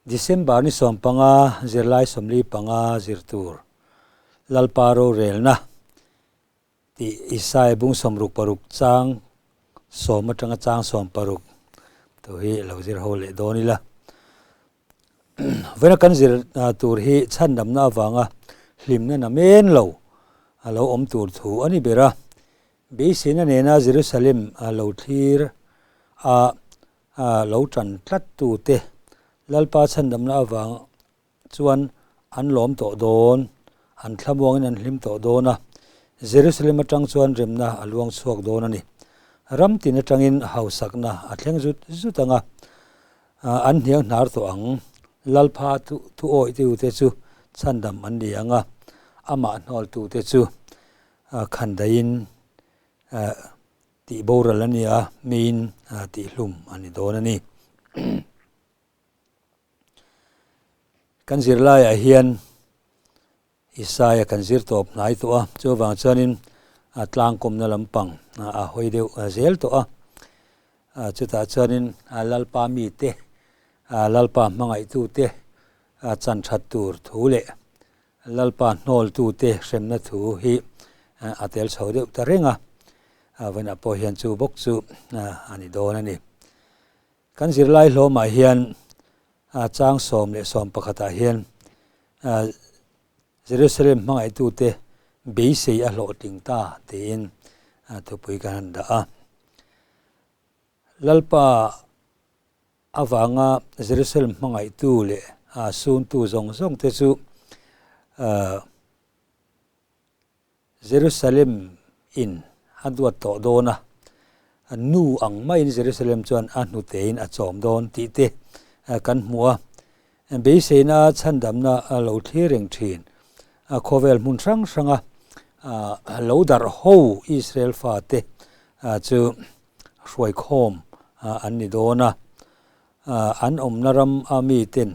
December ni 15 zirlai 45 zir tur Lalpa rorelna tih Isaiah bung 66 chang 10 atanga chang 16 tu hi lo zir ho leh dawn ila. Vawiina kan zir tur hi chhandamna avanga hlimna namen lo a lo awm tur thu a ni ber a. Beiseina nena Jerusalem lo thlir a lo tan tlat tute Lalpa chhandamna avang chuan an lawm tawh dawn, an thlamuangin an hlim tawh dawn a, Jerusalem atang chuan remna a luang chhuak dawn a ni. Ram tin atangin hausakna a thleng zut zut ang a, an hniang hnar tawh ang. Lalpha thuawih tute chu chhandam an ni ang a, amah hnawltute chu khandaiin tih boral a ni a, miin tihhlum a ni dawn a ni. Kan zirlaiah hian Isaia kan zir tawp hnai tawh a, chuvang chuanin tlangkawmna lampang a hawi deuh zel tawh a. Chutah chuanin Lalpa mite, Lalpa hmangaihtute chan that tur thu leh Lalpa hnawltute hremna thu hi a tel chho deuh ta reng a. Vawiinah pawh hian chu bawk chu a ni dawn a ni. Kan zirlai hlawmah hian chang 11 ah hian Jerusalem hmangaihtute beisei a hlawhtling ta tiin thupui kan han dah a. Lalpa avanga Jerusalem hmangaihtu leh suntu zawng zawngte chu Jerusalem in a duat tawh dawn a, nu ang maiin Jerusalem chuan a hnutein a chawm dawn tih te kan hmu a. Beiseina chhandamna a lo thlir reng thin. Khawvel hmun hrang hranga lo darh ho Israel fate chu hruaikhawm an ni dawn a, an awmna ram a miten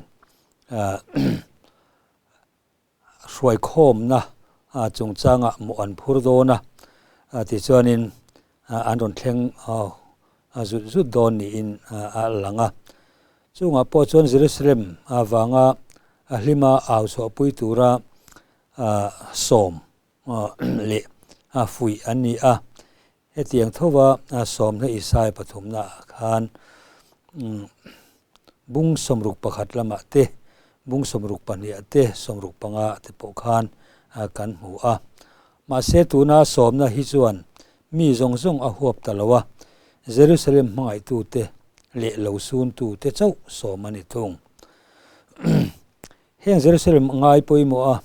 hruaikhawmna chungchangah mawh an phur dawn a, tichuanin an rawn thleng zut zut dawn niin a lang a. Chungah pawh chuan Jerusalem avanga hlima au chhuahpui tura sawm leh fuih an ni a. Hetiang thova sawmna Isai pathumna ah khan bung 61 lamah te, bung 62 ah te, 65 ah te pawh khan kan hmu a. Mahse tuna sawmna hi chuan mi zawng zawng a huap ta lo a, Jerusalem hmangaihtute leh lo suntute chauh sawm a ni thung. Heng Jerusalem ngai pawimawh a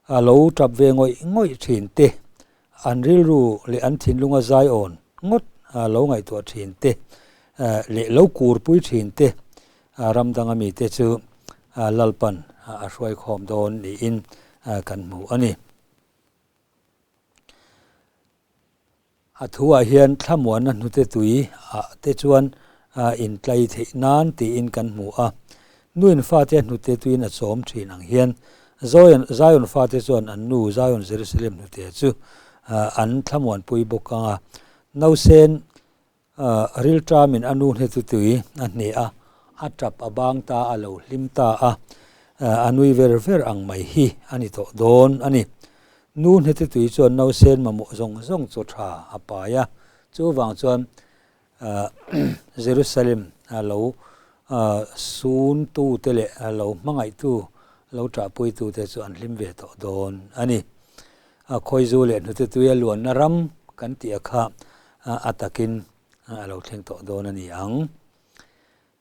A lo tap ve ngawih ngawih thin te, an rilru leh an thinlunga zaiawn ngawt a lo ngaihtuah thin te leh lo kurpui thin te ram danga mite chu Lalpan a hruaikhawm dawn niin kan hmu a ni. A thuah hian thlamuanna hnute tui ah te chuan intlai theih nan tiin kan hmu a. Nuin fate hnute tuiin a chawm thin ang hian Zion fate chuan an nu Zion Jerusalem hnute chu an thlamuanpui bawk ang a. Nausen rilṭamin a nu hnute tui a hne a, a tap a bang ta a, lo hlim ta a, a nui ver ver ang mai hi a ni tawh dawn a ni. Nu hnete tui chuan nausen mamawh zawng zawng chu tha a pai a, chuvang chuan Jerusalem lo suntute leh lo hmangaihtu, lo ṭahpuitute chu an hlim ve tawh dawn a ni. Khawizu leh hnute tuia luanna ram kan tih a kha a takin a lo thleng tawh dawn a ni ang.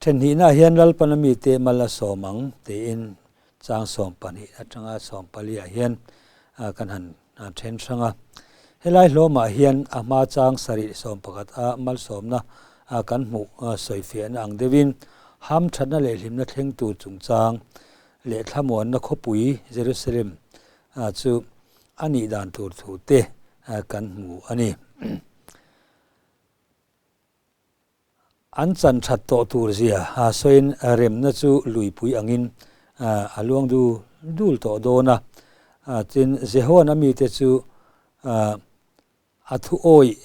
Thenhnihnaah hian Lalpan a mite mal a sawm ang tiin chang 12 atanga 14 ah hian kan han then hrang a. Helai hlawmah hian a hma chang 7 11 a malsawmna kan hmuh sawifiahna ang deuhin hamthatna leh hlimna thlengtu chungchang leh thlamuanna khawpui Jerusalem chu a nih dan tur thu te kan hmu a ni. An chan that tawh tur zia sawiin remna chu luipui angin a luang dul dul tawh dawn a. Tin, Jehoan a mite chu a thu awih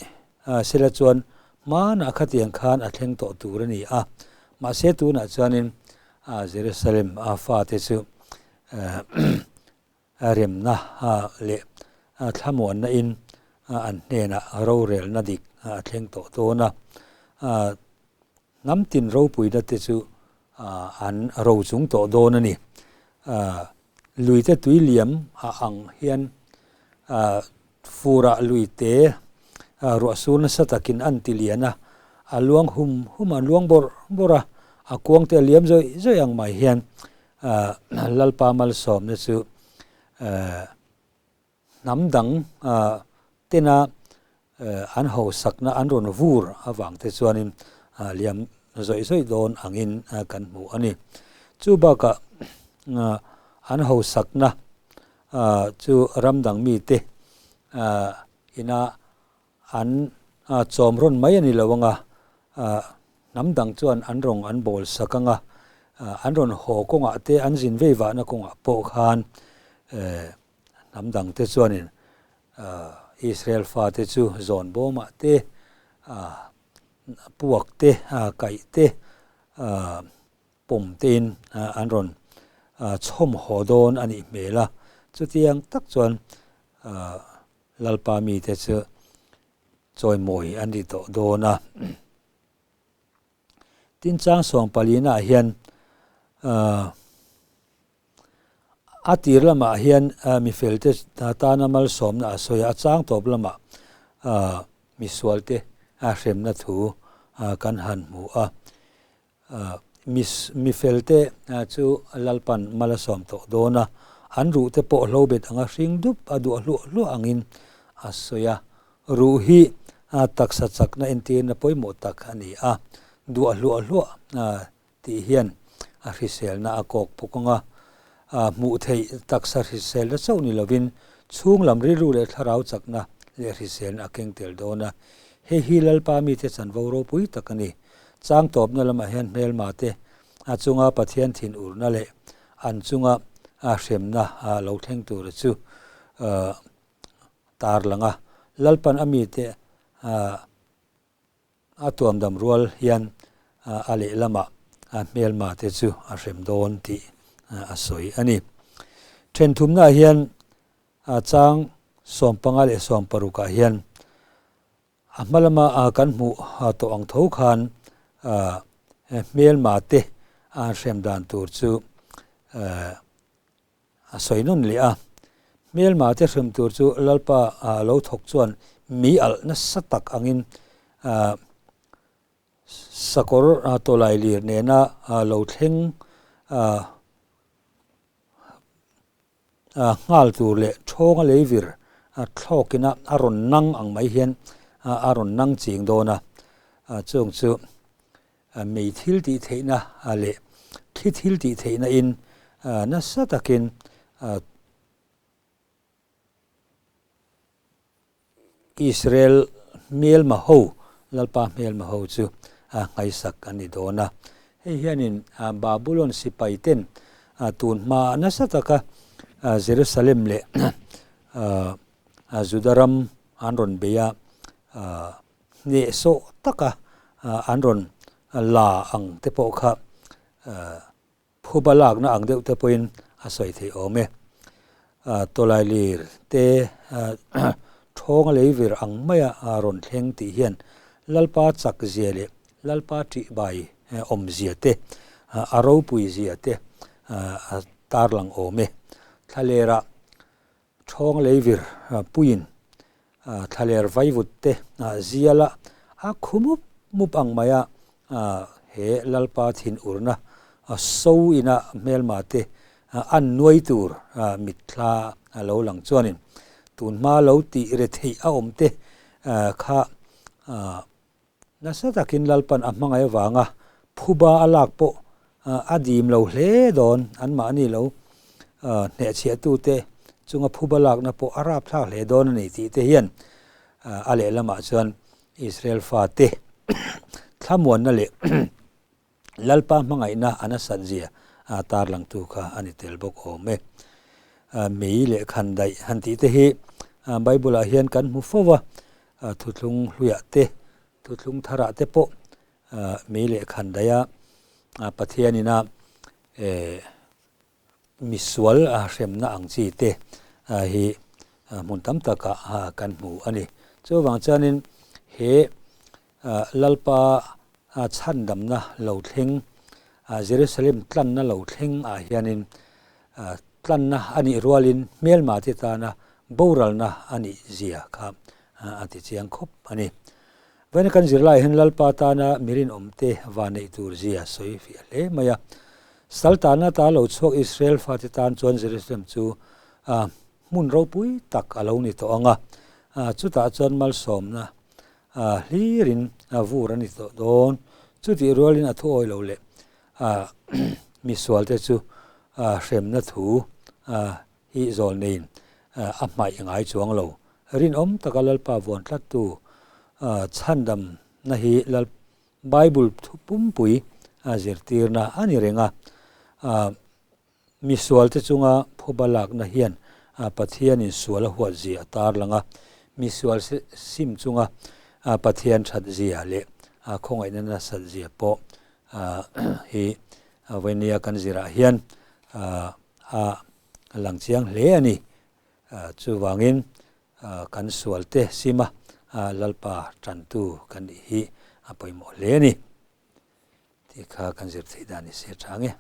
sela chuan hmanah khatiang khan a thleng tawh tur a ni a. Mahse tunah chuanin Jerusalem a fate chu remna leh thlamuanna in an hnenah rorelna dik a thleng tawh dawn a. Hnam tin ropuina te chu an ro chung tawh dawn a ni. Luite tui liam a ang hian furah luite ruah sur nasa takin an ti lian a, a luang hum hum a, an luang bawrh bawrh a, a kuang te a liam zawih zawih ang mai hian Lalpa malsawmna chu Hnam dang tena an hausakna an rawn vur avang te chuanin liam zawih zawih dawn angin kan hmu a ni. Chu bakah an hausakna chu ram dang mite ina an chawm rawn mai a ni lo anga, hnam dang chuan an rawng an bawl sak anga, an rawn haw kawngah te an zin vei vahna kawngah pawh khan Hnam dangte chuanin Israel fate chu zawn bawmah te, puak te, kaih te, pawm tein an rawn chhawm haw dawn a nih hmel a. Chutiang tak chuan Lalpa mite chu chawimawi an ri tawh dawn a. Tin chang sawmpalinaah hian A tir lamah hian mifelte tana malsawmna a sawi a, a chang tawp lamah misualte hremna thu kan han hmu a. Mifelte chu Lalpan mal a sawm tawh dawn a, an ruhte pawh hlobet anga hring dup a duah hluah hluah angin a sawi a. Ruh hi taksa chakna entirna pawimawh tak a ni a, duah hluah hluah tih hian a hriselna a kawk bawk ang a, hmuh theih taksa hriselna chauh ni lovin chhung lam rilru leh thlarau chakna leh hriselna a keng tel dawn a. Hei hi Lalpa mite chanvo ropui tak a ni. Chang tawpna lamah hian hmelma te a chunga Pathian thin urna leh an chunga hremna lo thleng tura chu tarlang a, Lalpan a mite A tuamdam rual hian a lehlamah hmelma te chu a hrem dawn tih a sawi a ni. Thenthumnaah hian chang 15 leh 16 ah hian a hma lama kan hmuh tawh ang tho khan hmelma te an hrem dan tur chu A sawi nawn leh a, Hmelma te hrem tur chu Lalpa lo thawk chuan mi alh nasa tak angin sakawr tawlai lir nena lo thleng nghal tur leh thawnga leivir thlawkina a rawn nang ang mai hian a rawn nang ching dawn a, chung chu Mei thil tih theihna leh thli thil tih theihna in nasa takin Israel hmelma ho, Lalpa hmelma ho chu nghaisak an ni dawn a. Hei hianin Babulon sipai ten tun hma nasa taka Jerusalem leh Juda ram an rawn bei a, hnehsawh taka an rawn la ang te pawh kha phuba lakna ang deuh te pawhin a sawi theih awm e. Tawlailir te thawnga leivir ang maia rawn thleng tih hian Lalpa chak zia leh Lalpa ṭihbai awm zia te, a ropui zia te a tarlang awm e. Thlalera Thawng leivir puiin thlaler vaivut te zial a, a khu mup mup ang mai a, he Lalpa thin urna so ina hmelma te an nuai tur mitthla a lo lang chuanin tunhma lo tih retheih a awm te kha Nasa takin Lalpan a hmangaih avanga phuba a lak pawh a dim lo hle dawn, anmahni lo hnehchhiahtute chunga phuba lakna pawh a rapthlak hle dawn a ni tih te hian a lehlamah chuan Israel fate thlamuanna leh Lalpa hmangaihna a nasat zia tarlangtu kha a ni tel bawk awm e. Mei leh khandaih han tih te hi Bible-ah hian kan hmu fo va, thuthlung hluiah te, thuthlung tharah te pawh mei leh khandaiha. Pathianina misual hremna ang chi te hi hmun tam takah kan hmu a ni. Chuvang chuanin he Lalpa chhandamna lo thleng, Jerusalem tlanna lo thleng ah hianin tlanna a nih rualin hmelma te tana boralna a nih zia kha a ti chiang khawp a ni. Vawiin kan zirlai hian Lalpa tana mi rinawmte va neih tur zia sawi fiah hle mai a. Sal tana ta lo chhuak Israel fate tan chuan Jerusalem chu hmun ropui tak a lo ni tawh ang a, chutah chuan malsawmna hlirin vur a ni tawh dawn. Chutih rualin a thuawi lo leh misualte chu hremna thu hi zawlneiin a hmaih ngai chuang lo. Rinawm taka Lalpa vuan tlattu chhandamna hi Lal Bible thu pumpui zirtirna a ni reng a. Misualte chunga phuba lakna hian Pathianin sual a huat zia a tarlang a. Misual sim chunga Pathian that zia leh khawngaihna nasat zia pawh hi Vainia kan zirah hian a lang chiang hle a ni. Chuvangin kan sualte sima Lalpa tantu kan nih hi a pawimawh hle a ni tih kha kan zir theih dan ni se tha nge.